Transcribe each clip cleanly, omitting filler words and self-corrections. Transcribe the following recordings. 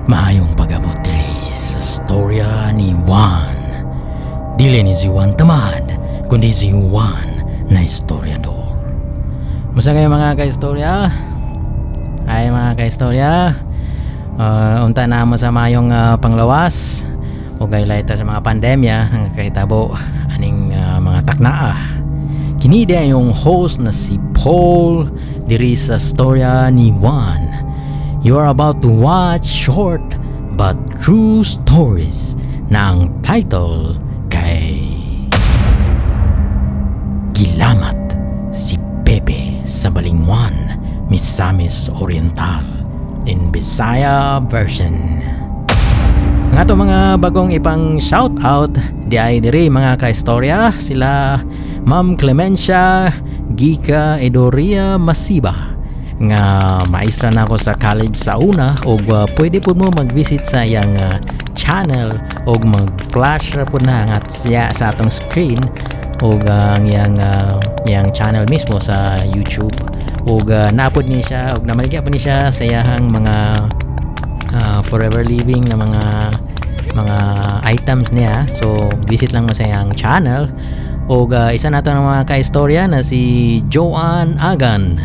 Maayong pag-abot diri sa storya ni Juan. Dili ni si Juan Tamad, kundi si Juan na istoryador. Musta kayo, mga kaistorya? Ay, mga kaistorya, unta na mo sa mayong panglawas o gaylay ta sa mga pandemya nga kahitabo aning mga taknaa. Kini di yung host na si Paul diri sa storya ni Juan. You are about to watch short but true stories na ang title kay Gilamat si Pepe sa Balingwan, Misamis Oriental, in Bisaya version. Ang ato mga bagong ipang shout out di ay diri, mga kaistorya, sila Ma'am Clemencia Gika Edoria Masiba nga maestra na ako sa college sa una, og pwede pud mo mag-visit sa iyang channel og mag-flash ra pud na nga siya sa atong screen og ang iyang channel mismo sa YouTube, og naapod ni siya og namaligya pud ni siya sa iyang mga Forever Living na mga items niya. So visit lang mo sa iyang channel. Og isa nato ng mga kaistorya na si Joanne Agan,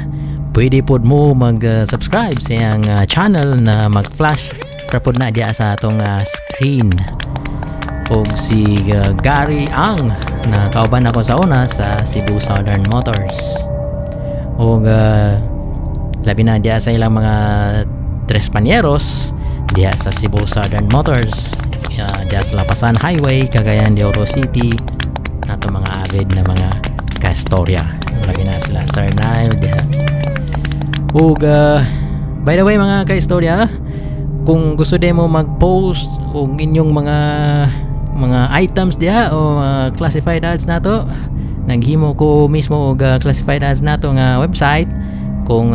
pwede pod mo mag-subscribe sa iyang channel na mag-flash ra pod na diya sa atong screen, og si Gary Ang na kauban ako sa una sa Cebu Southern Motors, og labi na diya sa ilang mga Tres Pañeros diya sa Cebu Southern Motors, diya sa Lapasan Highway, Cagayan de Oro City, nato mga avid na mga kaistorya, labi na sila Sir Nile diha. Ug by the way, mga kaistorya, kung gusto din mo mag-post og inyong mga items diha o mga classified ads nato, naghimo ko mismo og classified ads nato nga website. Kung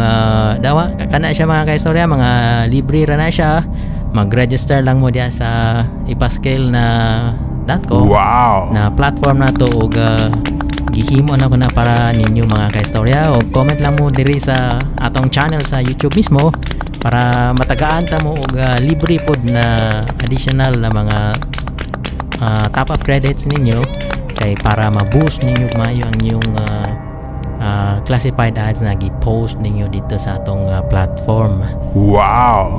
dawa kana siya, mga kaistorya, mga libre ra na siya. Mag-register lang mo diha sa ipaskel na .com na platform nato, og gihimo na ko na para ninyo, mga kaistorya, o comment lang mo diri sa atong channel sa YouTube mismo para matagaan ta mo og libre pod na additional na mga top up credits ninyo kay para ma-boost ninyo maayo ang inyong classified ads na gi-post ninyo dito sa atong platform.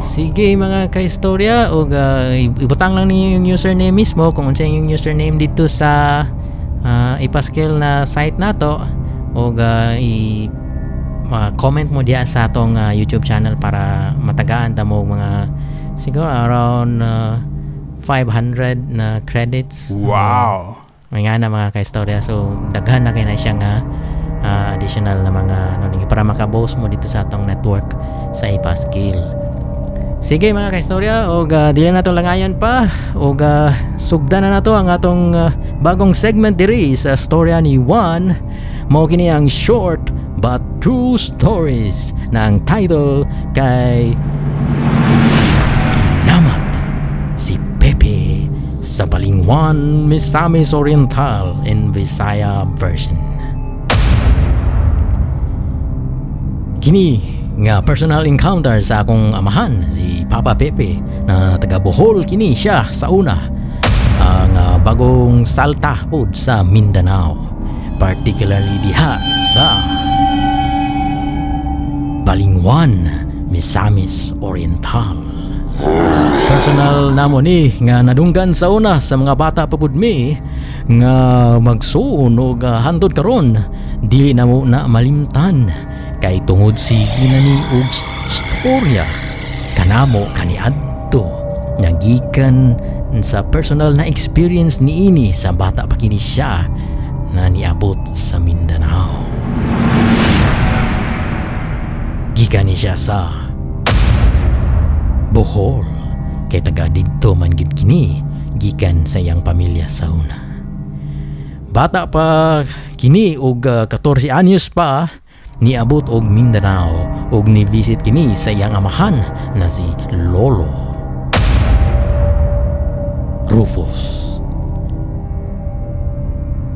Sige, mga kaistorya, og ibutang lang ninyo yung username mismo, kung unsa yung username dito sa ipaskel na site nato, og i comment mo diya sa atong YouTube channel para matagaan ta mo og mga siguro around 500 na credits. May nga na, mga kaistorya. So daghan na kay na siya nga additional na mga ano ninyo para maka-boost mo dito sa atong network sa Ipaskil. Sige, mga kaistorya, og dili na nato langayan pa og sugdan na nato ang atong bagong segment diri sa storya ni Juan. Mao kini ang short but true stories na ang title kay Gilamat si Pepe sa Balingwan, Misamis Oriental, in Bisaya version. Kini nga personal encounter sa akong amahan, si Papa Pepe, na taga Bohol kini siya sa una, ang bagong salta pod sa Mindanao, particularly diha sa Balingwan, Misamis Oriental. Personal namo ni nga nadunggan sa una sa mga bata pa pud mi nga magsuon, og hantod karon dili na mo na malimtan kay tungod sige na ni og storya kanamo kaniadto nga gikan sa personal na experience niini sa bata pa kini siya na niabot sa Mindanao. Gikan ni siya sa Bohol kay taga didto man gid kini gikan sa iyang pamilya sa una. Bata pa kini og 14 anyos pa niabot og Mindanao og ni-visit kini sa iyang amahan na si Lolo Rufus.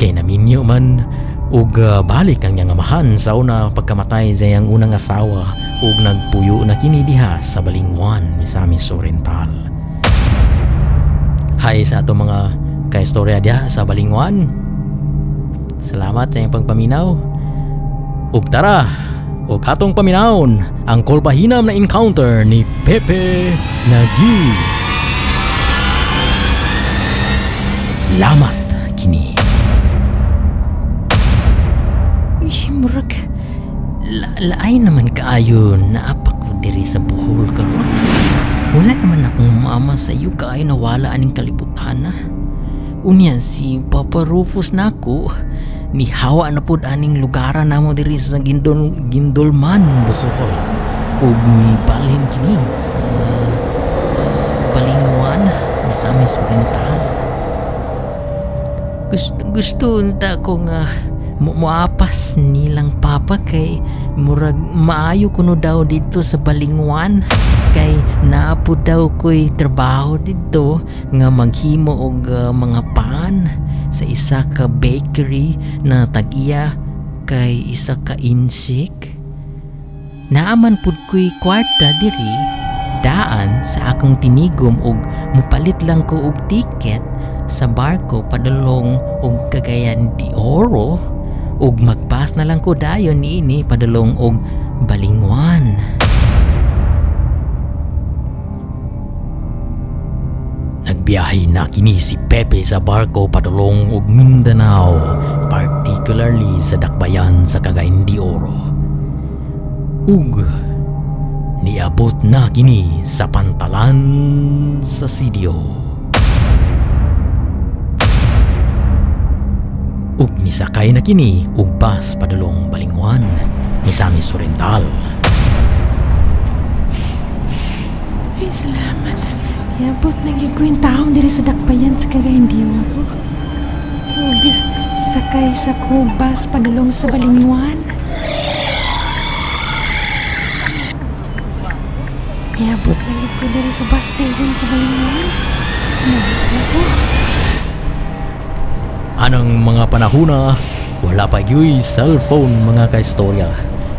Kay naminyo man Ug balik ang iyang amahan sa una pagkamatay sa iyang unang asawa ug nagpuyo na kini diha sa Balingwan, Misamis Oriental. Hi sa ato mga kaistorya diha sa Balingwan. Salamat sa iyong pagpaminaw. Ug tara, ug atong paminawon ang kolbahinam na encounter ni Pepe Nagi. Lamat kini. Uy, murag laay naman kaayo naapa ko diri sa Bohol karon. Wala naman akong mama sa iyo kaayo nawala aning kalibutan na. Unya si Papa Rufus nako nihawa na pud aning lugaran namo diri sa Gindulman, Bohol. Ug mibalhin kini sa Balingwan, Misamis Oriental. Gusto, gusto unta ko nga moapas nilang papa kay murag maayo kuno daw dito sa Balingwan kay naapo daw ko'y trabaho dito nga maghimo og mga pan sa isa ka bakery na tag-iya kay isa ka insik. Naaman pud ko'y kwarta diri daan sa akong tinigom og mupalit lang ko og tiket sa barko padulong og Cagayan de Oro ug magbas na lang ko dayon niini padulong og Balingwan. Nagbiyahe na kini si Pepe sa barko padulong og Mindanao, particularly sa Dakbayan sa Cagayan de Oro. Ug niabot na kini sa pantalan sa CDO. Ug nisakay na kini og bus padulong Balingwan, Misamis Oriental. Ay, salamat. Niabot na gyud ko yung taong diri sa Dakbayan sa Cagayan de Oro. Ug sakay sa ko bus padulong sa Balingwan. Niabot na gyud ko diri sa bus station sa Balingwan. Muabot na ko. Anang mga panahona, wala pa gyuy cellphone mga kaistorya.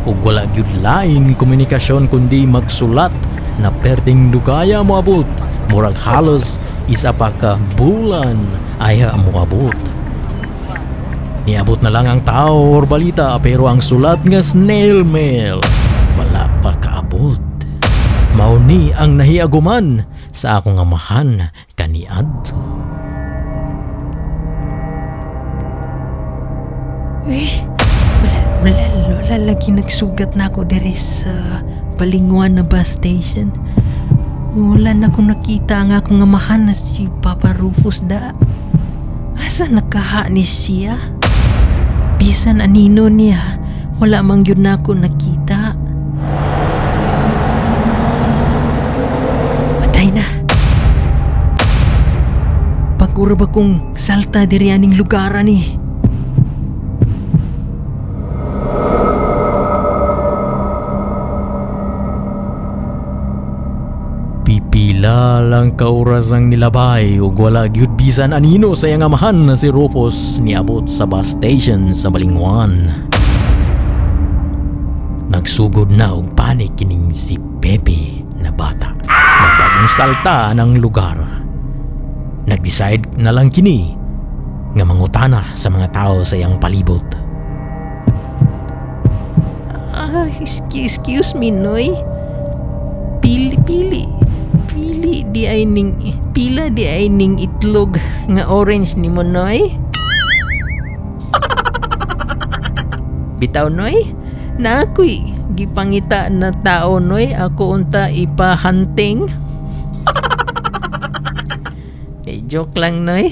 Ug wala gyud lain komunikasyon kundi magsulat na perting dugaya moabot. Murag halos isa pa ka bulan ay moabot. Niabot na lang ang tao or balita pero ang sulat nga snail mail wala pa kaabot. Mao ni ang nahiaguman sa akong amahan kaniadto. Uy, wala, wala, wala lagi nagsugat na ako diri sa Balingwan na bus station. Wala na akong nakita ang akong amahan na si Papa Rufus da. Asa nakaha ni siya? Bisan anino niya, wala man gyud na ako nakita. Patay na. Pag-ura ba kong salta diri aning lugar ani? Pipila lang ka oras ang nilabay ug wala gyud bisan anino sa iyang amahan na si Rufus niabot sa bus station sa Balingwan. Nagsugod na og panik kining si Pepe na bata na bagong salta ng lugar. Nag-decide na lang kini nga mangutana sa mga tao sa iyang palibot. Excuse me, Noy. Pili, pili. Pili di ay ning, pila di ay ning itlog nga orange ni mo, Noy. Bitaw, Noy. Na ako'y gipangita na tao, Noy. Ako unta ipahunting. Joke lang, Noy.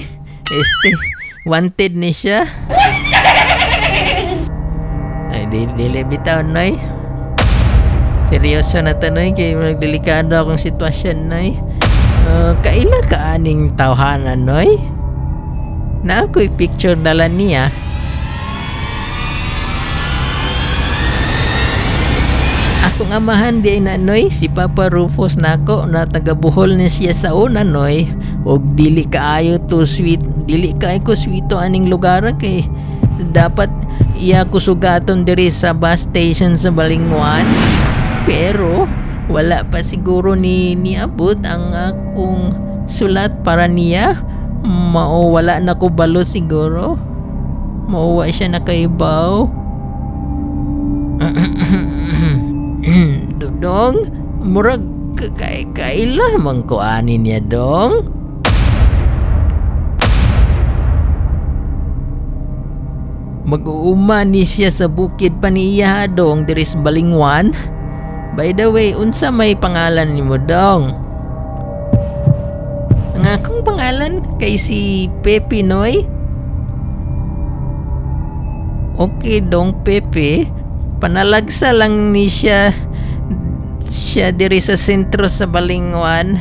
Wanted ni siya. Ay, dili bitaw, Noy. Seryoso na ta, Noy. Kay magdelikado akong sitwasyon, Noy. Kaila ka aning tawhana, Noy? Na ako'y picture dala niya. Akong amahan di ay na, Noy, si Papa Rufus nako na taga Bohol ni siya sa una, Noy. Og dili kaayo to sweet, dili kaayo ko sweeto aning lugar kay dapat Iya ko sugaton diri sa bus station sa Balingwan. Pero wala pa siguro ni niabot ang akong sulat para niya. Mao wala na ko balo siguro. Mao wa siya nakaibaw. Dodong, murag kay kaila man ko ani niya dong. Mag-uuma ni siya sa bukid pa ni iya dong diri sa Balingwan. By the way, unsa may pangalan nimo dong? Ang akong pangalan kay si Pepe Noy. Okay dong Pepe, panalagsa lang ni siya siya diri sa sentro sa Balingwan.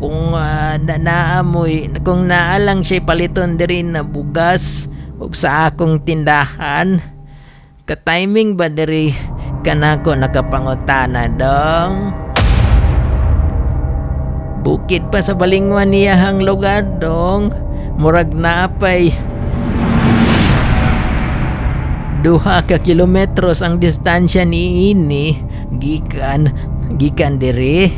Kung na naamoy, kung naa lang siya paliton diri na bugas ug sa akong tindahan. Ka-timing ba diri kanako nakapangutana dong? Bukid pa sa Balingwan niya ang lugar dong. Murag naapay 2 ka kilometros ang distansya niini gikan gikan diri.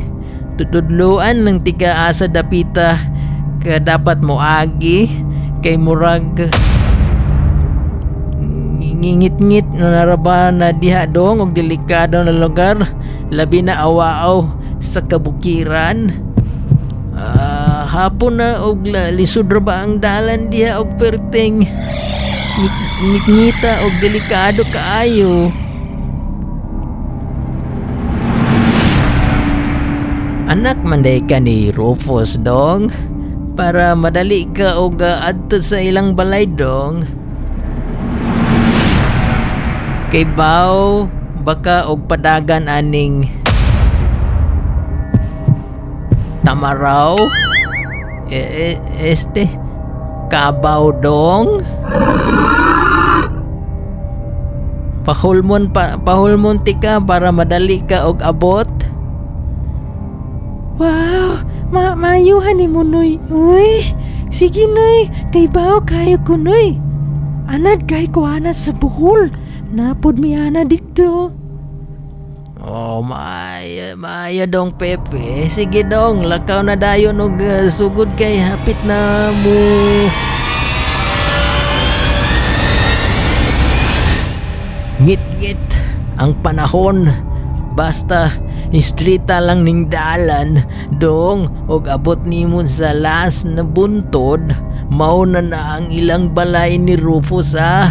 Tutudloan ng tiga asa dapita ka dapat moagi kay murag ngingit-ngit na naraba na diha dong og delikado na lugar, labi na awaaw sa kabukiran. Hapon na og lisod ra ba ang dalan diha og perting ngit-ngita og delikado kaayo. Anak man day ka ni Rufus dong, para madali ka og adto sa ilang balay dong. Kay baw baka og padagan aning Tamaraw, este Kabaw dong. Pahulmon pa, pahulmon tika para madali ka og abot. Wow, maayuhan ni mo Noy. Uy, sige Noy, kay baw kayo ko Noy. Anad kay ko anad sa Bohol. Napod mi ana dito. Oh, maayo, maayo dong Pepe. Sige dong, lakaw na dayon og sugod kay hapit na mo. Ngit-ngit ang panahon. Basta istrita lang ning dalan dong og abot nimo sa last na buntod, mao na na ang ilang balay ni Rufus ah.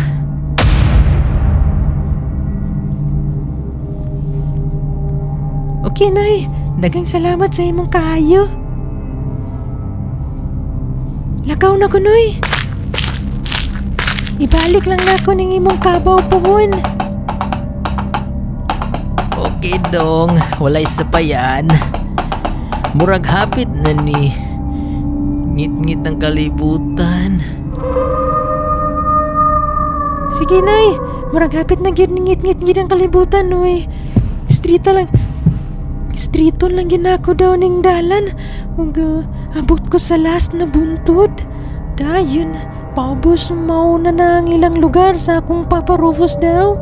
Okay Noy, daghang salamat sa imong kaayo. Lakaw na ko Noy. Ibalik lang nako ning imong kabaw puhon. Okay dong, walay sapayan. Murag hapit na ni ngit-ngit ang kalibutan. Sige Nay, murag hapit na gyud ngit-ngit gyud ang kalibutan Noy. Strita lang. Streeton lang gyud nako daw ning dalan. Ug abot ko sa last na buntod. Dayon, paubos mauna na ang ilang lugar sa akong Papa Rufus daw.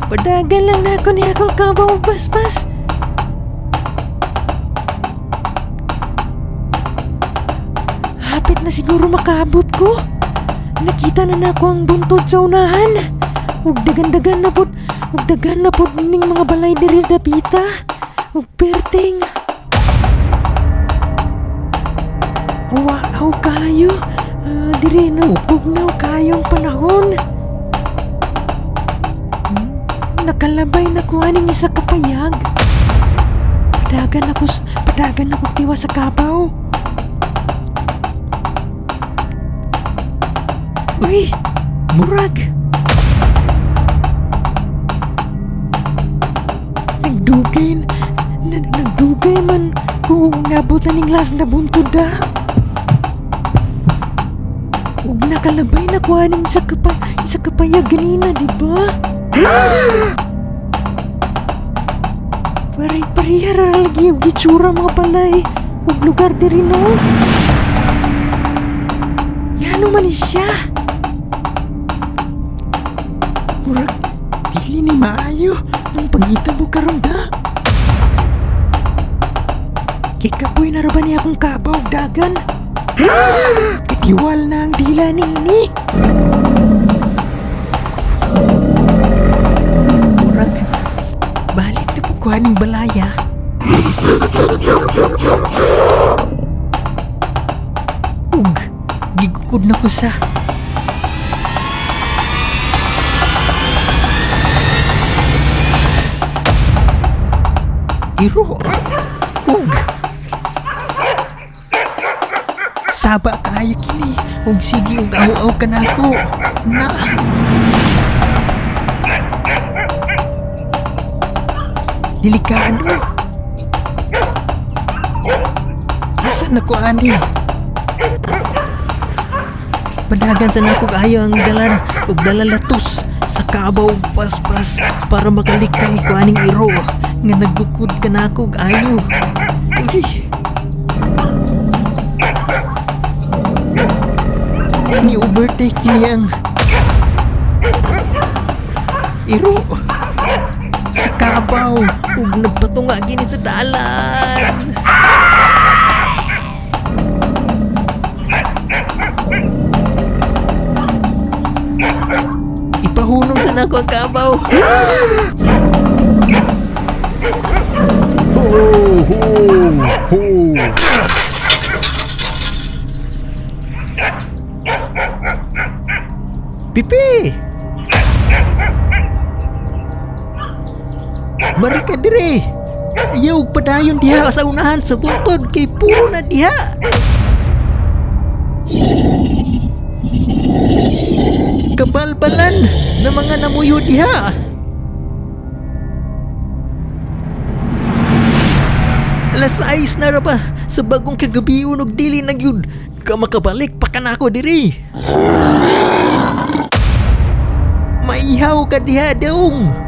Padagan lang na ako ni akong kabaw paspas. Hapit na siguro makaabot ko. Nakita na nako ang buntod sa unahan. Ug dagan-dagan na pod, ug dagan na pod ning mga balay diri dapita. Ug perting. Wow kayo. Diri na bugnaw kayo ang panahon. Nakalabay na ko aning isa ka payag. Padagan ako tiwa sa kabaw. Uy, murag. Nagdugay, nagdugay man kung nabutan ning last na buntod da. Ug nakalabay na ko aning isa kapayag ganina, di ba? Pare-pareha ra lagi og gitsura mga balay ug lugar diri no. Ngano man ni siya? Murag, dili ni maayo ang pangitabo karon da. Kikapoy na ra ba niya akong kabaw dagan? Katiwal na ang dila ni ini. Murag, balik na po ko aning balaya. Ug, gigukod na ko sa iro. Ug, saba kaayo kini. Ug sige ug aw-aw ka na ako. Na. Delikado. Asa na ko ani? Padagan sa nako kaayo ang dala ug dala latos sa kabaw paspas para makalikay ko aning iro nga nagbukod ka nako og ayo. Uy. Ni overtake kini ang iro sa kabaw ug nagpatunga gini sa dalan. Ipahunong sa nako ang kabaw. Ho, ho, ho. Pipi! Marika dire! Ayaw padayon diha sa unahan sa buntod kay puro na diha. Kabalbalan na mga namuyo diha. Alas 6 na ra ba sa bagong kagabi og dili na gyud ka makabalik pa kanako diri. Maihaw ka diha daong.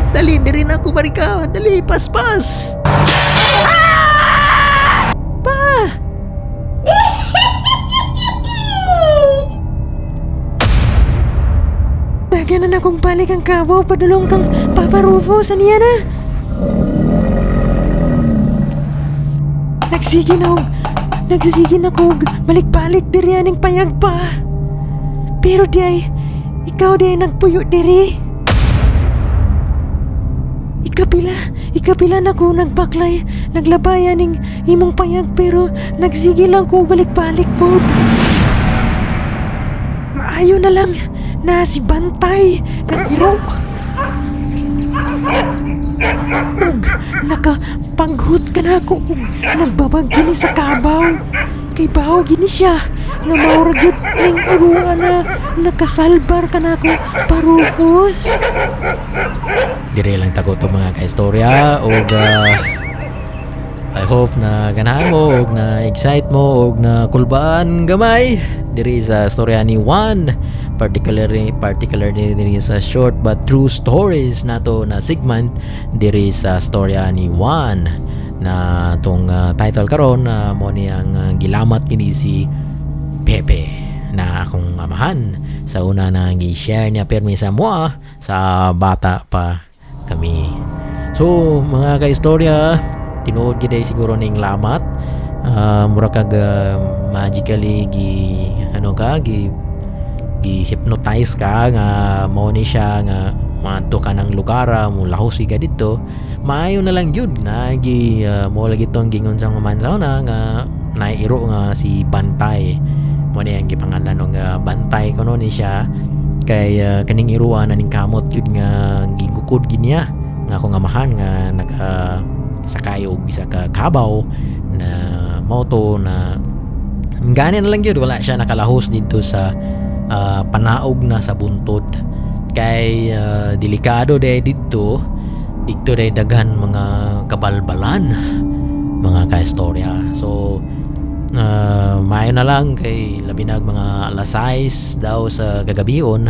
Dali diri na ako marika. Dali paspas. Pa. Dagan na akong balik ang kabaw padulong kang Papa Rufo sa niya na. Nagsige na og nagsige na ko og balik-balik diri aning payag pa. Pero di ay ikaw di ay nagpuyo diri. Ikapila na ko nagbaklay, naglabay aning imong payag pero nagsige lang ko balik-balik pod. Maayo na lang na si Bantay na iro. Ug nakapanghut ka na ako ug nagbabag gini sa kabaw. Kay baho gini siya nga maura gyud ning iruan na nakasalbar ka na ako parufos. Dire lang tago to mga kaistorya ug I hope na ganahan mo ug na excite mo ug na kulbaan gamay diri sa storya ni Juan, particularly diri sa short but true stories nato na segment diri sa storya ni Juan na tong title karon mo ni ang gilamat kini si Pepe na akong amahan sa una na gi-share niya permi sa moa sa bata pa kami. So mga kaistorya, tinuod gid ay siguro ning lamat. Mura kag magically gi ano ka gi gi hypnotize ka nga mao ni siya nga maadto ka ng lugar, mo lahos ka didto. Maayo na lang gyud na gi mo lagi tong gingon sa man sa una nga nairo nga si Bantay. Mo ni ang gipangalan nga Bantay kuno ni siya kay kaning iruan aning kamot gyud nga gigukod gid niya nga akong amahan nga naka sakay og isa ka kabaw na moto na gani na lang gyud wala siya nakalahos didto sa panaog na sa buntod kay delikado day didto day daghan mga kabalbalan mga kaistorya. So maayo na lang kay labi nag mga alas 6 daw sa kagabion,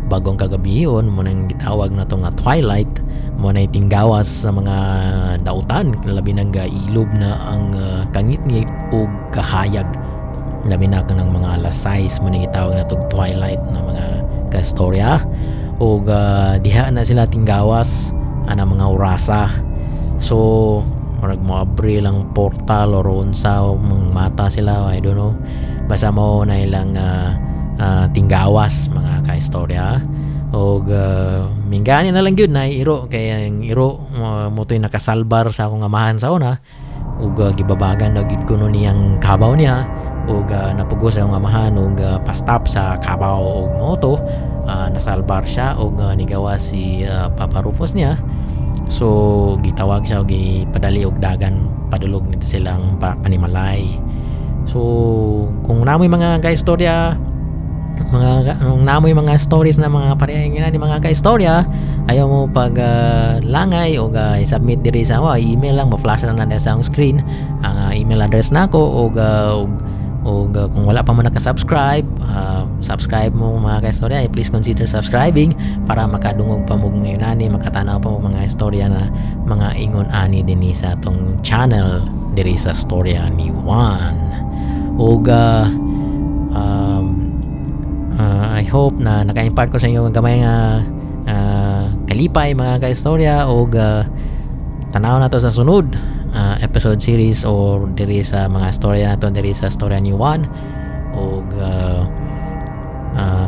bagong kagabion mo nang gitawag na to nga twilight, mo nay tinggawas sa mga dautan labi nang ilob na ang kangitngit ug kahayag. Labi na kanang mga alas 6 mo ni gitawag na tog twilight na, mga kaistorya, ug diha na sila tinggawas ana mga orasa. So murag mo abri lang portal or unsa o mga mata sila, I don't know, basta mo na ilang tinggawas, mga kaistorya. Og minggani na lang gyud na iro kay ang iro mo to'y nakasalbar sa akong amahan sa una ug gibabagan na gyud kuno niyang kabaw niya ug napugos sa akong amahan ug pastop sa kabaw ug moto nasalbar siya ug nigawa si Papa Rufus niya. So gitawag siya og gipadali og dagan padulog nito silang panimalay. So kung namoy mga kaistorya, mga kung namoy mga stories na mga pareha nga ni, mga kaistorya, ayaw mo pag langay o i-submit diri sa ako, email lang, ma-flash lang na sa akong screen ang email address nako. Ug kung wala pa mo naka-subscribe, subscribe mo, mga kaistorya. Please consider subscribing para makadungog pa mo ngayon ani, makatanaw pa mo mga istorya na mga ingon ani dinhi sa atong channel diri sa Storya ni Juan. Ug I hope na naka-impart ko sa inyo ang gamay nga kalipay, mga kaistorya, ug tanaw na to sa sunod episode series or diri sa mga storya nato diri sa Storya ni Juan. Ug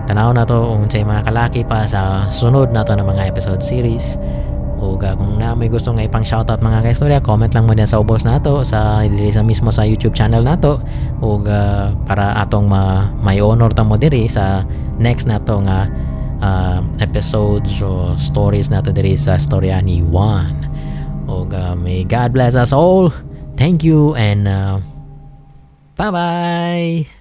tanaw na to unsay mga kalaki pa sa sunod nato na mga episode series. Ug kung na may gusto nga ipang shoutout, mga kaistorya, comment lang mo diyan sa ubos nato sa diri sa mismo sa YouTube channel nato ug para atong ma may honor ta mo diri sa next nato nga episodes o stories nato diri sa Storya ni Juan. Ug may God bless us all. Thank you and bye bye.